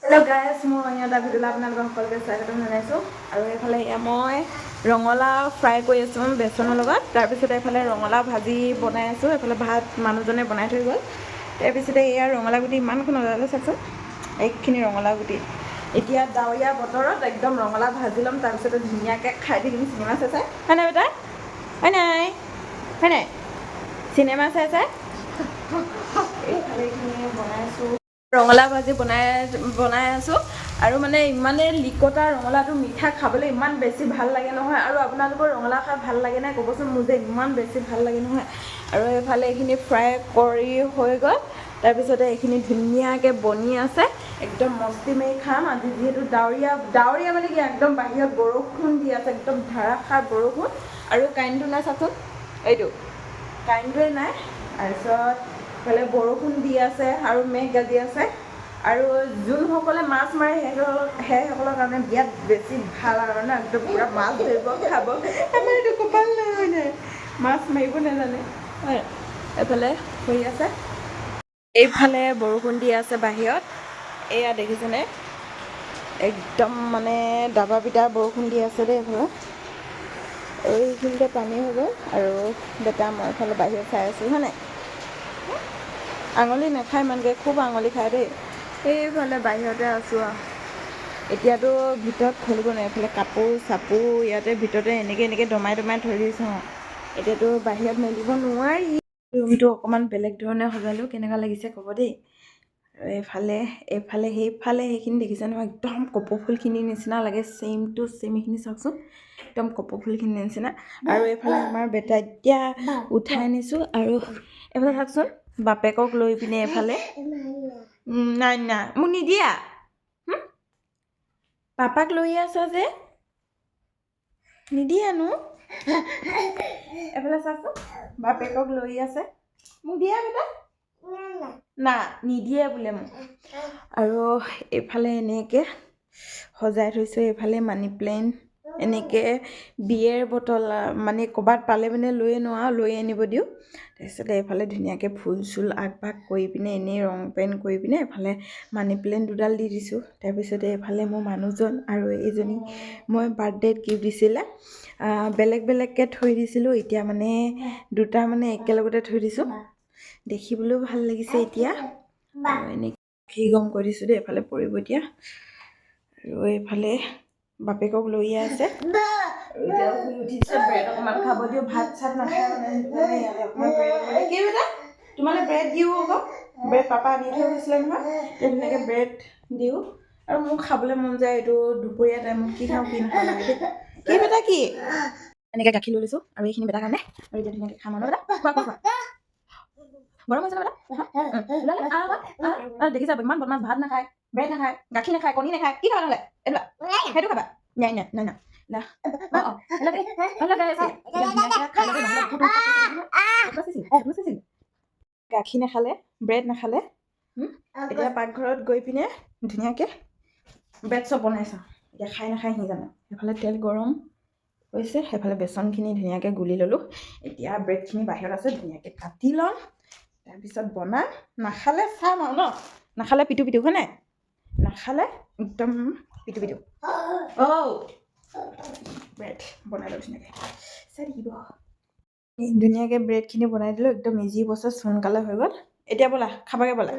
Hello' guys, মোৰ অন্য এটা ভিডিঅ'লৈ আপোনালোকক সকলোকে স্বাগতম জনাইছোঁ। আৰু এইফালে এয়া মই ৰঙালাও ফ্ৰাই কৰি আছোঁ বেচনৰ লগত। তাৰপিছতে এইফালে ৰঙালাও ভাজি বনাই আছোঁ। এইফালে ভাত মানুহজনে বনাই থৈ গ'ল। তাৰপিছতে এয়া ৰঙালাও গুটি ইমানখন ওলালে, চাওকচোন, এইখিনি ৰঙালাও গুটি। এতিয়া ডাৱৰীয়া বতৰত একদম ৰঙালাও ভাজি ল'ম, তাৰপিছতে ধুনীয়াকৈ খাই থাকিম চিনেমা চাই চাই। হয় নাই বেটা? হয় নাই? হয় নাই? চিনেমা চাই চাই। এইফালে এইখিনি বনাইছোঁ, ৰঙালাও ভাজি বনাই বনাই আছোঁ। আৰু মানে ইমানেই লিকতা ৰঙালাওটো, মিঠা, খাবলৈ ইমান বেছি ভাল লাগে নহয়। আৰু আপোনালোকৰ ৰঙালাও খাই ভাল লাগে নাই ক'বচোন। মোৰ যে ইমান বেছি ভাল লাগে নহয়। আৰু এইফালে এইখিনি ফ্ৰাই কৰি হৈ গ'ল। তাৰপিছতে এইখিনি ধুনীয়াকৈ বনি আছে। একদম মস্তি মাৰি খাম আজি, যিহেতু ডাৱৰীয়া। ডাৱৰীয়া মানে কি, একদম বাহিৰত বৰষুণ দি আছে, একদম ধাৰাসাৰ বৰষুণ। আৰু কাৰেণ্টটো নাই, চাওকচোন, এইটো কাৰেণ্টটোৱে নাই। তাৰপিছত এইফালে বৰষুণ দি আছে আৰু মেঘ গাজি আছে। আৰু যোনসকলে মাছ মাৰে, সেইসকলৰ কাৰণে বিৰাট বেছি ভাল আৰু ন, একদম পূৰা মাছ ধৰিব, খাব। আমাৰ এইটো কপাল নাই, হয় নাই? মাছ মাৰিব নাজানে। হয়, এইফালে হৈ আছে। এইফালে বৰষুণ দি আছে বাহিৰত, এয়া দেখিছেনে? একদম মানে দাবা পিটা বৰষুণ দি আছে দেই। এইফালে এইখিনিতে পানী হৈ গ'ল। আৰু বেটা মই এইফালে বাহিৰত চাই আছোঁ, হয় নাই? আঙুলি নাখায় ইমানকৈ, খুব আঙুলি খায় দেই। এইফালে বাহিৰতে আছোঁ আৰু এতিয়াতো ভিতৰত খুলিব নোৱাৰি। এইফালে কাপোৰ চাপোৰ ইয়াতে ভিতৰতে এনেকৈ এনেকৈ দমাই দমাই থৈ দিছোঁ আৰু এতিয়াতো বাহিৰত মেলিব নোৱাৰি। ৰুমটো অকণমান বেলেগ ধৰণে সজালোঁ, কেনেকুৱা লাগিছে ক'ব দেই। আৰু এইফালে এইফালে সেইফালে সেইখিনি দেখিছে নহয়, একদম কপৌ ফুলখিনিৰ নিচিনা লাগে, ছেইম টু ছেইম। এইখিনি চাওকচোন, একদম কপৌ ফুলখিনিৰ নিচিনা। আৰু এইফালে আমাৰ বেটা এতিয়া উঠাই আনিছোঁ। আৰু এইফালে চাওকচোন, বাপেকক লৈ পিনে এইফালে। নাই নাই, মোক নিদিয়া। পাপাক লৈ আছা যে, নিদিয়া নো? এইফালে চাচোন, বাপেকক লৈ আছে। মোক দিয়া বেটা। না, নিদিয়ে বোলে মোক। আৰু এইফালে এনেকৈ সজাই থৈছোঁ। এইফালে মানি প্লেণ্ট, এনেকৈ বিয়েৰ বটল, মানে ক'ৰবাত পালে মানে লৈ আনো আৰু লৈ আনিব দিওঁ। তাৰপিছতে এইফালে ধুনীয়াকৈ ফুল চুল আঁক বাক কৰি পিনে, এনেই ৰং পেইণ্ট কৰি পিনে এইফালে মানি প্লেণ্ট দুডাল দি দিছোঁ। তাৰপিছতে এইফালে মোৰ মানুহজন আৰু এইজনী মই বাৰ্থডেত গিফ্ট দিছিলে, বেলেগ বেলেগকৈ থৈ দিছিলোঁ। এতিয়া মানে দুটা মানে একেলগতে থৈ দিছোঁ, দেখিবলৈও ভাল লাগিছে এতিয়া। আৰু এনেকৈ ঘি গম কৰি দিছোঁ দেই, এইফালে পৰিব এতিয়া। আৰু এইফালে বাপেকক লৈ আছে। আৰু এতিয়া শুই উঠিছে, ব্ৰেড অকণমান খাব দিওঁ। ভাত চাত নাখায় মানে, সেইটো কাৰণে ইয়াতে অকণমান ব্ৰেড অকণমান। কি বেটা, তোমালৈ ব্ৰেড দিওঁ আকৌ? ব্ৰেড পাপা আনি থৈ গৈছিলে নহয়। এতিয়া ধুনীয়াকৈ ব্ৰেড দিওঁ। আৰু মোক খাবলৈ মন যায়, এইটো দুপৰীয়া টাইমত কি খাওঁ কি নাখাওঁ লাগে দেই। কি বেটা কি? এনেকৈ গাখীৰ লৈ লৈছোঁ আৰু এইখিনি বেটাৰ কাৰণে। আৰু এতিয়া ধুনীয়াকৈ খাম আৰু বেটা, খোৱা খোৱা খোৱা। গৰম হৈছে ন বেটা? দেখিছা, ইমান বদমাছ, ভাত নাখায়, ব্ৰেড নাখায়, গাখীৰ নাখায়, কণী নাখায়। কি খাবা নহ'লে? এইটো সেইটো খাবা? নাই নাই নাই নাই। অঁ অঁ, ধুনীয়াকৈ খাই ল'ব, নহ'লে গাখীৰ নাখালে, ব্ৰেড নাখালে। এতিয়া পাকঘৰত গৈ পিনে ধুনীয়াকৈ ব্ৰেড চব বনাই চাওঁ। এতিয়া খাই নাখায় সি জানে। সেইফালে তেল গৰম হৈছে, সেইফালে বেচনখিনি ধুনীয়াকৈ গুলি ল'লোঁ। এতিয়া ব্ৰেডখিনি বাহিৰত আছে, ধুনীয়াকৈ কাটি ল'ম, তাৰপিছত বনাম। নাখালে চাম আৰু ন, নাখালে পিটু পিটু, হয় নাই? নাখালে একদম পিটু পিটু। অ' ব্ৰেড বনাই লওঁ ধুনীয়াকৈ, চাই থাকিব। ধুনীয়াকৈ ব্ৰেডখিনি বনাই দিলোঁ, একদম ইজি প্ৰচেছ, সোনকালে হৈ গ'ল। এতিয়া ব'লা, খাবাগৈ ব'লা।